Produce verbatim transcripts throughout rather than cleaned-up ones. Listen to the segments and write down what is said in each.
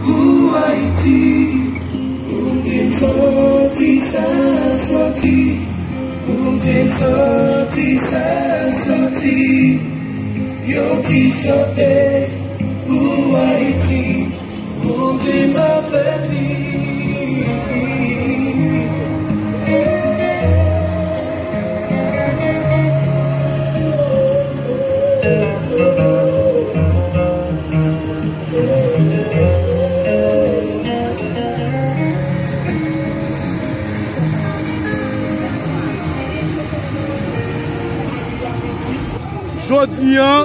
Pou Ayiti, pou m te santi sa soti, pou m te santi sa soti. Yon ti chante pou Ayiti, pou m te m avèk li. Jodi a,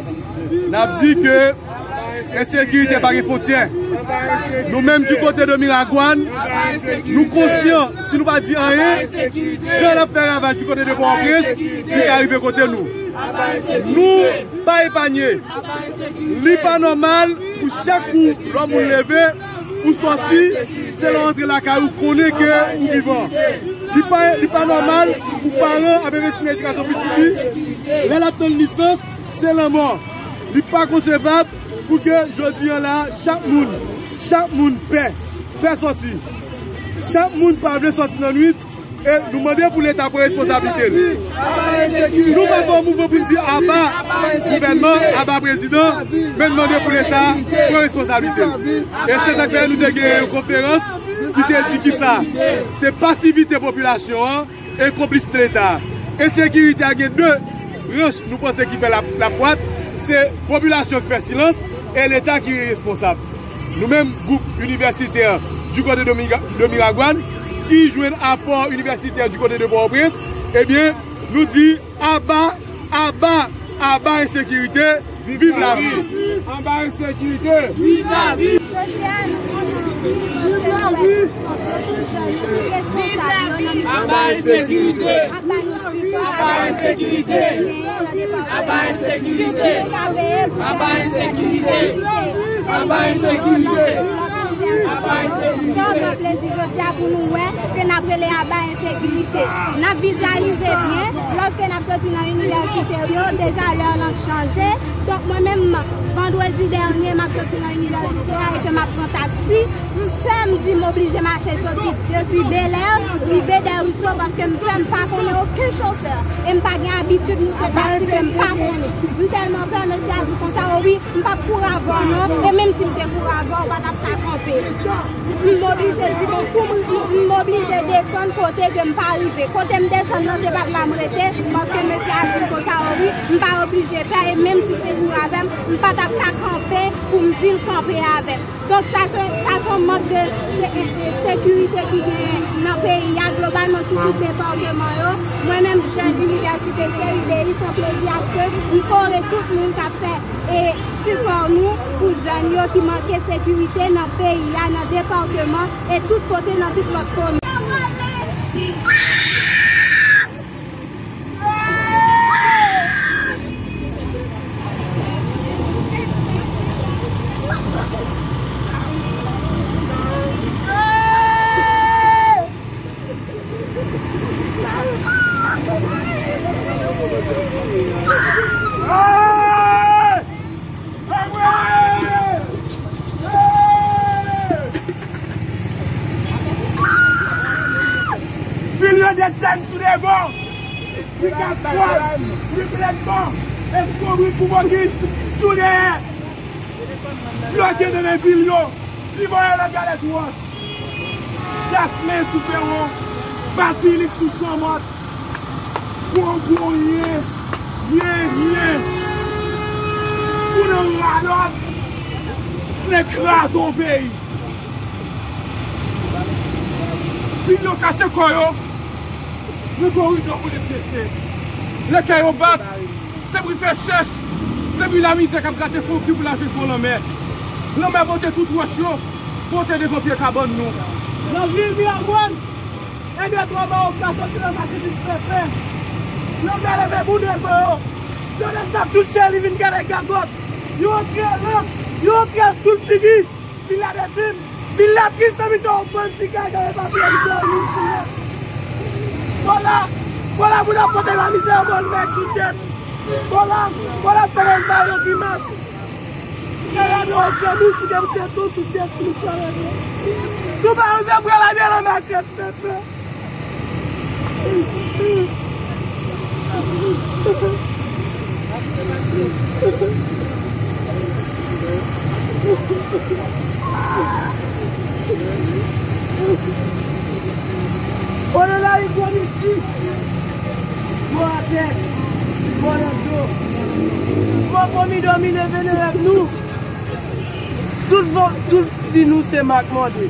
n ap di ke ensekirite pa gen fwontyè. Nou menm, di kote de Miragwàn, nou konsyan, si nou pa di anyen, jan l ap fè ravaj di kote de Pòtoprens, li ka rive kote nou. Nou pa epanye. Li pa nòmal pou chak kou lè yon moun leve, ou sòti, se lè w antre lakay ou konnen ke ou vivan. Li pa, li pa nòmal pou paran ap envesti nan edikasyon pitit li, lè l ap tann lisans, se lanmò. Li pa konsevab pou ke jodi a la, chak moun, chak moun pè, pè sòti. Chak moun pa vle sòti nan nwit, e nou mande pou Leta pran responsablite l. Nou pa fè yon mouvman pou n di aba gouvènman, aba prezidan, men n mande pou Leta pran responsablite l. E se sa k fè nou te gen yon konferans ki te di kisa? Se pasivite popilasyon an e konplisite Leta. Ensekirite a gen de branch nou panse ki fè l ap, l ap kwat, se popilasyon ki fè silans e Leta ki responsab. Nou menm, gwoup inivèsitè du côté de Mira-, de Miragwàn, ki jwenn apò inivèsitè du côté de Pòtoprens, ebyen, nou di aba, aba, aba ensekirite, viv lavi! Aba ensekirite! Viv lavi! Viv lavi! Aba ensekirite! Aba ensekirite! Aba ensekirite! Aba ensekirite! Aba ensekirite! Aba ensekirite! Sa pran plezi jodi a pou nou wè ke n ap rele aba ensekirite. N ap vizyalize byen, lòske n ap soti nan inivèsite yo, deja lè an ap chanje. Donk, mwen menm, vandredi dènye, m ap soti nan inivèsite a e ke m ap pran taksi. M pè, m di m oblije mache soti depi Bèlè, rive Dèriso, paske m pè, m pa konnen okenn chofè. E m pa gen abitid moute taksi ke m pa konnen. M tèlman pè, mesye a di konsa, o wi, m p ap kouri avè w non, e menm si m te kouri avè w, ou pa t ap ka kanpe. M oblije di, bon, kou m, m, m oblije desann kote ke m pa rive. Kote m desann nan, se pa t la m rete, paske mesye a di m konsa, o wi, m pa oblije pè, e menm si l te kouri avè m, m pa t ap ka kanpe pou m di l kanpe avè m. Donk, sa se, sa se yon mank de se-, e, e, sekirite ki genyen nan peyi a, globalman sou tout depatman yo. Mwen menm, jèn inivèsite C I D I, se yon plezi aske m kore tout moun k ap fè e sipò nou pou jèn yo ki manke sekirite nan peyi a, nan depatman e tout kote nan tout lòt komin. Vil yo detèn sou devan, pi gaspwòl, pi plètman, eskonbri pou bokit sou dèyè. Bloke nan men vil yo, li voye lòt galèt wòch. Jasmen sou pewon, bazilik sou chanmòt. Gwo gwo yen, yen, yen. Pou nan radòt, vle kraze yon peyi. Vil yo kache kò yo nan koridò pou deplese. Lè kè yo bat, se bri fè chèch, se bri lamizè k ap grate fon ki pou lage fon lanmè. Lanmè pote tout wòch yo, pote devan pye kabann nou. Nan vil Miragwàn, en de twa mawon ka soti nan machandiz pèpè. Lanmè leve boudèl ban yo. Yo desann touche li vin gade gagòt. Yo antre lan, yo antre sou l figi. Vil la desann, vil la tris nan mitan yon bann ti kay k ap epatye avèk yon moun sou yo. Vòlò, vòlò moun ap pote lamizè yon bann nèg sou tèt. Vòlò, vòlò fè moun ba yo grimas. Gade nou ap fè nou sou tèt, se tou sou tèt, sou tèt. Nou pa rive pran lamè nan makèt, pèp la. Kote lari kòm isi? Bò atè, bò nan do. Fò komi dòmi leve nan rèv nou. Tout vo-, tout vi nou se mak mande.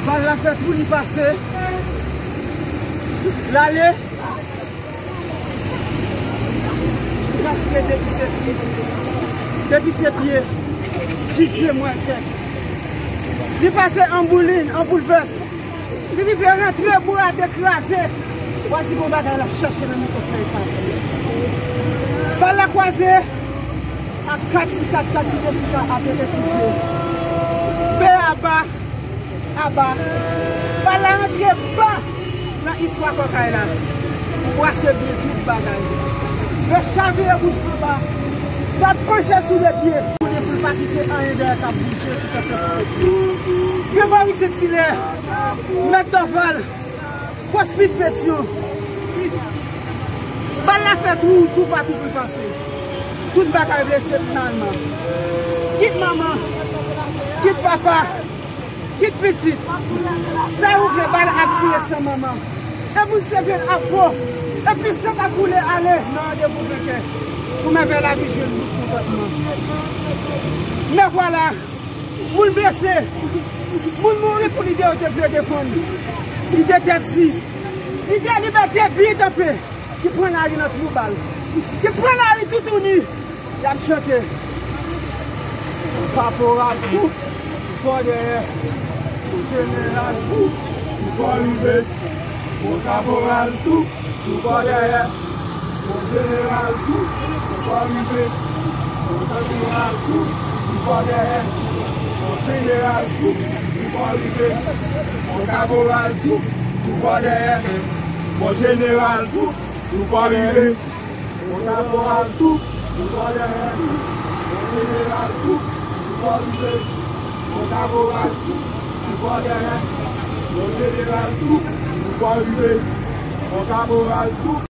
Bal la fè twou, li pase. L ale. Li pase depi se pye. Depi se pye. Jis je mwen tèt. Li pase an boulin, an boulvès. Li rive rantre, bouda te kraze. W a di gon bagay l ap chache nan mitan fèy sa. Bal la kwaze ak kat ti kat kat ki te chita ap etidye. Pè aba, aba. Bal la rantre ba nan istwa kòkay la. Bwase byen tout bagay. Yo chavire bout anba. Yo ap panche sou de pye. Kote pou l pa kite anyen dèyè k ap bouje, ki fè fè sou de pye. Yo pa wi se ti lè. Mèt Dòval, Pwòs Pit Petyon. Bal la fè twou toupatou pou l pase. Tout bagay blese finalman. Kit manman, kit papa, kit pitit. Sa ou vle, bal ap tire san manman. E moun se vyen ap fò. Epi san k ap koule ale nan randevou venkè. Pou mèvèy lavi jwenn bout kontantman. Men vwala. Moun blese, moun mouri pou lide yo te vle defann. Lide tèt di, lide libète byen kanpe, ki pran lari nan twou bal, ki pran lari toutouni, y ap chante. Kaporal Tou, tou kò dèyè, Jeneral Tou, tou kò rive. Bon kaporal Tou, tou kò dèyè. Bon jeneral Tou, tou kò rive. Bon kaporal Tou, tou kò dèyè. Bon jeneral Tou, tou kò rive. Bon kaporal Tou, tou kò dèyè. Bon jeneral Tou, tou kò rive. Bon kaporal Tou, tou kò dèyè. Bon jeneral Tou, tou kò rive. Bon kaporal Tou, tou kò dèyè. Bon jeneral Tou, tou kò rive. Bon kaporal Tou.